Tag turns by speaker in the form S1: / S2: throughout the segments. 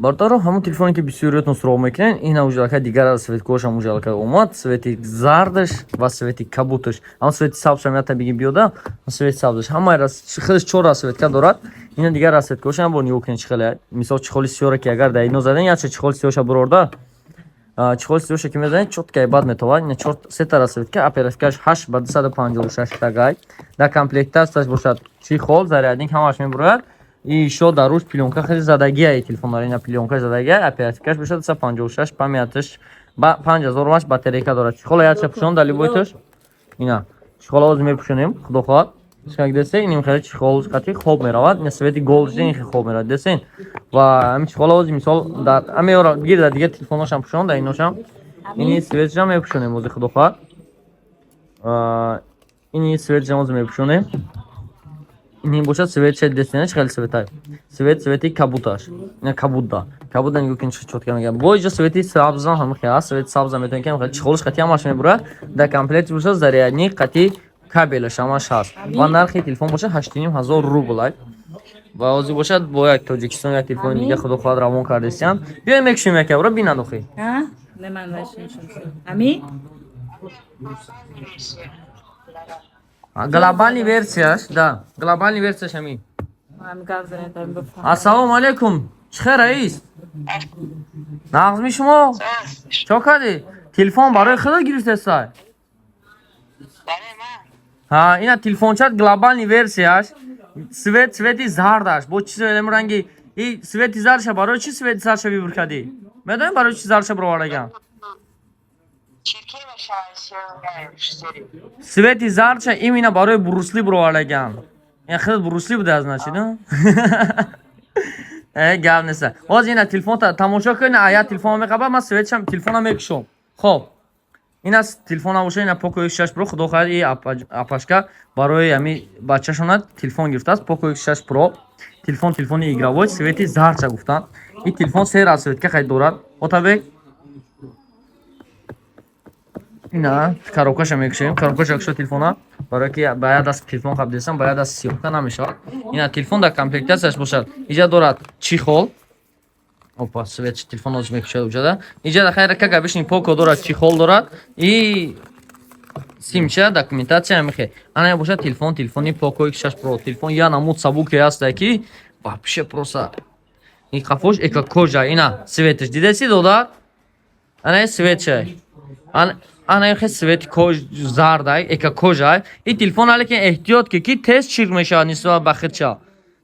S1: Бародаро, ҳамон телефоне, ки бисёриётон суроғ мекунед, ин уже дигар цветкошам уже омад, цвети зардаш ва цвети кабуташ. Ҳамон цвети сабзшам ята биги биёда, цвети сабзаш. Ҳамаи хелеш чор расцветка дорад. Ина дигар расцветкошам бо нигоҳ кунед, чӣ хеле. Мисол, чехоли сиёра, ки агар дар ино заден, яча чехоли сиёша бурорда, чехоли сиёша ки мезанед, чёткай бад метовад. Ина чор сета расцветка, оперативкаш 8 ба 256 тагай. Дар комплектацияш бошад чехол, зарядник, ҳамаш мебурояд. И ещё дар руш плёнка хеле задагия телефон дора. Ина плёнка задагия, оперативкаш бошад 256, памяташ ба 5000 мАч батарейка дорад. Чехола яча пӯшон дар любойташ. Ина чехола ҳозир мепӯшонем, худо хоҳад. Шак десе, иним хеле чехол қати хоб меравад. Ина цвети голд ин хеле хоб меравад. Десен. Ва ҳамин чехола ҳозир, мисол, дар ҳамеора гир, дар дигар телефоношам пӯшон, дар иношам. Ини цветшам мепӯшонем ҳозир, худо хоҳад. Ини цветшам ҳозир мепӯшонем. Ин бошад цвет десена, чӣ хеле цветай. Цвет, цвети кабуташ. Ина кабутда. Кабутда нигоҳ кун, чӣ чётко мегӯяд. Бо иҷо цвети сабзам ҳам хел аст. Цвети сабзам метавонед, ки чехолш қати ҳамаш мебурад. Дар комплект бошад зарядник қати кабелаш ҳамаш ҳаст. Ва нархи телефон бошад 8500 рубл ай. Ва ҳозир бошад бо як Тоҷикистон як телефони дига, худо хоҳад, равон кардесиян. Биёем, мекушем яке бора, бинанд охи.
S2: А? Не, ман вайшиншон. Ами?
S1: Глобальный версияш, да. Глобальный версияш ҳамин.
S2: Ам гап занед, ам бифаҳмам.
S1: Ассалому алайкум. Чӣ хел, раис? Нағзми шумо? Чо кардӣ? Телефон барои худат гирифтесай? Ҳа, ина телефончат, глобальный версияш. Цвет, цвети зардаш. Бо чӣ цвет ранги? И цвети зардаша барои чӣ цвети зардаша выбор кардӣ? Медонӣ, барои чӣ зардаша баровардагам?
S3: Чиркема шаҳр.
S1: Цвети зардаша именно барои Брусли баровардагам. Ин худат Брусли буда, значит, ну? Гап неста. Ҳозир ина телефонта тамошо кун, ая телефон меқаба, ман цветшам телефона мекушом. Хоб. Ин аст телефона боша, ина Poco X6 Pro, худо хоҳад, и апашка барои ами бачашона телефон гирифтааст, Poco X6 Pro. Телефон, телефони игровой, цвети зардша гуфтанд. Ин телефон се расцветка хай дорад. Отабек. Ина коробкаша мекушем. Коробкаша кушо телефона. Барои ки ба як даст телефон қабдесам, ба як даст съёмка намешавад. Ина телефон дар комплектацияш бошад. Иҷа дорад чехол. Опа, свет телефон ҳозир мекушад уҷада. Иҷа хайра как обычный Poco дорад, чехол дорад и симча, документация мехе. Ана бошад телефон, телефони Poco X6 Pro. Телефон я намуд сабуке ҳаста, ки вообще просто ин қафош эко кожа, ина цветаш дидаси, додар? Ана цветша. Ана хе цвети кож зардай, эко кожа. Ин телефон лекин эҳтиёт ки тез чирк мешавад нисбат ба худша.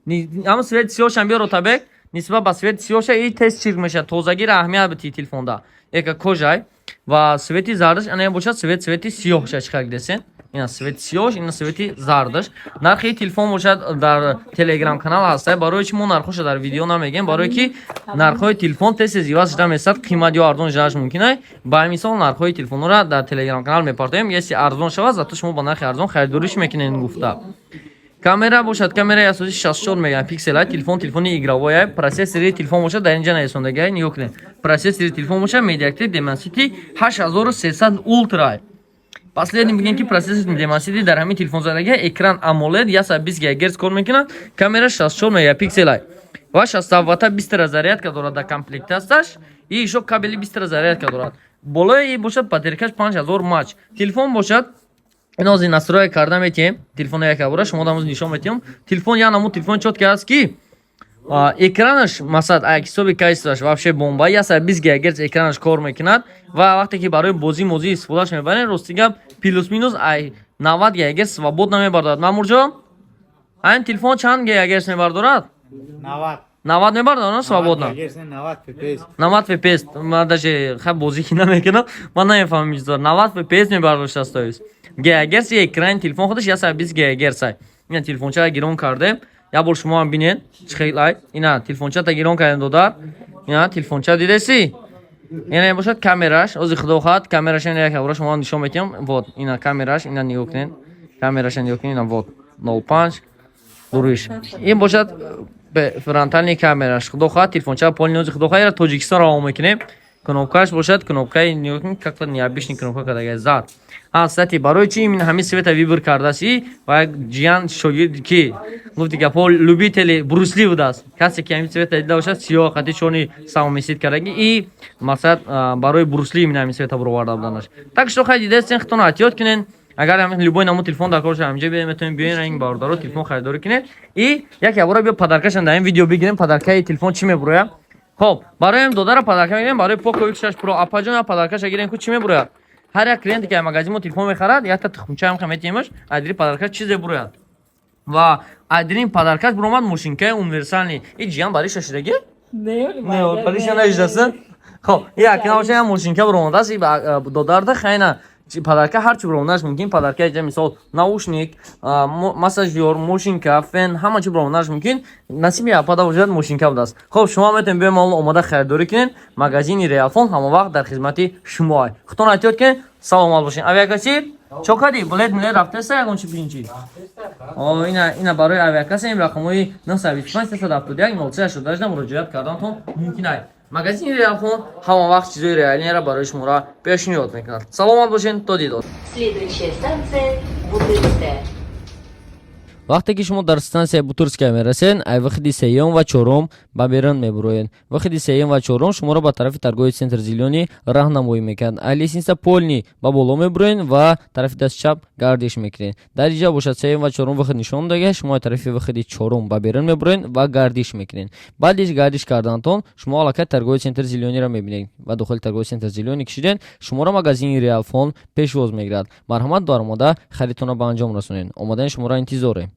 S1: Ҳамон цвети сиёҳшам биёр, Отабек, нисбат ба цвети сиёҳша и тез чирк мешавад. Тозагиро аҳамият бити телефонда. Эко кожай ва цвети зардаш, ана бошад цвет, цвети сиёҳша, чӣ хел десен? Ина цвети сиёҳ, ина цвети зардаш. Нархи телефон бошад дар телеграм канал ҳаста. Барои чи мо нархоша дар видео намегем? Барои ки нархҳои телефон тез тез иваз шуда месад, қимат ё арзон шуданаш мумкин ай. Ба мисол, нархҳои телефонҳоро дар телеграм канал мепартоем. Если арзон шавад, зато шумо ба нархи арзон харидориш мекунед гуфта. Камера бошад, камераи асосӣ 64 мегапиксел ай. Телефон, телефони игровой ай. Процессори телефон бошад дар инҷа нарисондагай, нигоҳ кунед. Процессори телефон бошад MediaTek Dimensity 8300 Ultra ай. Последний бигем, ки процессор Dimensity дар ҳамин телефон задага, экран AMOLED 120 ГГц кор мекунад, камера 64 мегапиксел ай. Ва 60 ватта быстрая зарядка дорад дар комплектацияш и ещё кабели быстрая зарядка дорад. Болои бошад батарейкаш 5000 мАч. Телефон бошад ин ҳозир настройка карда метиҳем. Телефоно як бора шумо дамоз нишон метиҳем. Телефон я намуд телефон чётко аст, ки экранаш, масалан, ак ҳисоби качествоаш вообще бомба, 120 ГГц экранаш кор мекунад ва вақте ки барои бозӣ мозӣ истифодаш мебарем, рости гап, плюс минус ай 90 ГГц свободно мебардорад. Мамурҷон, айн телефон чанд ГГц мебардорад?
S4: 90.
S1: 90 мебардорад, на, свободно?
S4: 90 FPS.
S1: 90 FPS. Ман даже хай бозӣ ки намекунам, ман намефаҳмам чизо. 90 FPS мебардошт, то есть ГГц экрани телефон худаш 120 ГГц ай. Ина телефончаро гирон кардем, як бор шумо ҳам бинед, чӣ хел ай. Ина телефончата гирон кардем, додар. Ина телефонча дидаси? Ина бошад камераш. Ози, худо хоҳад, камераш ина як бора шумо нишон метиҳам. Вот ина камераш, ина нигоҳ кунед, камераша нигоҳ кунед. Ина вот 05 дуриш ин бошад фронтальный камераш. Худо хоҳад, телефонча полный, худо хоҳад, ира Тоҷикистон равон мекунем. Кнопкаш бошад, кнопкаи нигоҳ кунед, как-то необычный кнопка кардага зад. А, кстати, барои чи именно ҳамин цвета выбор кардаси? Ва як ҷиян шогирд ки гуфти гапҳо, любители Брюс Ли будааст. Касе ки ҳамин цвета дида бошад, сиёҳ қати чёрный совместить кардаги и мақсад барои Брюс Ли именно ҳамин цвета буроварда буданаш. Так что хай, дидастен, худтон эҳтиёт кунен. Агар ҳамин любой намуд телефон дар кор шуда, ҳаминҷа биёед, метавонед биёен, ранг бародаро телефон харидорӣ кунед. И як ябора биё, подаркашам дар ин видео бигирем, подаркаи телефон чӣ мебурояд. Хоб, барои додара подарка мегирем, барои Poco X6 Pro. Апаҷон, я подаркаша гирем, ку чӣ мебурояд? Ҳар як клиенте ки магазин мо телефон мехарад, якта тухмча ҳам метиҳемаш. Айдри подаркаш чизе бурояд ва айдрин подаркаш буромад мошинкаи универсальный. И ҷиян бари шашидаги?
S2: Не,
S1: Не, бариша наиштаст. Хоб, як набоша, як мошинка буромадааст додарда. Хайна, подарка ҳар чи буромаданаш мумкин. Подарка иҷа, мисол, наушник, массажёр, мошинка, фен, ҳама чи буромаданаш мумкин. Насиби апада бошад, мошинка будааст. Хоб, шумо метавонед биёед, мол омода харидорӣ кунед. Магазини Реалфон ҳама вақт дар хизмати шумоа. Худтон эҳтиёт кунед, саломат бошед. Авиакассир чо кардӣ? Билет милет рафтеста, ягон чи бинчи? О, ина барои авиакасса ин рақамҳои 925 371 0388 муроҷиат кардантон мумкин ай. Магазини Реалфон ҳама вақт чизои реальныйра барои шуморо пешниҳод мекунад. Саломат бошед, то дидор.
S5: Следующая станция — Бутырская.
S1: Вақте ки шумо дар стансияи Бутырская мерасед, ай выходи сеюм ва чорум ба берун мебуроед. Выходи сеюм ва чорум шуморо ба тарафи торговый центр «Зелёный» раҳнамоӣ мекунад. Ай лестница полный ба боло мебуроед ва тарафи дасти чап гардиш мекунед. Дар инҷа бошад, сеюм ва чорум выход нишон додага. Шумо ай тарафи выходи чорум ба берун мебуроед ва гардиш мекунед. Баъди гардиш кардантон шумо аллакай торговый центр «Зелёныйро» мебинед ва дохили торговый центр «Зелёный» кишиден, шуморо магазини Реалфон пешвоз мегирад. Марҳамат, даромада харидтонро ба анҷом расонед. Омадани шуморо интизорем.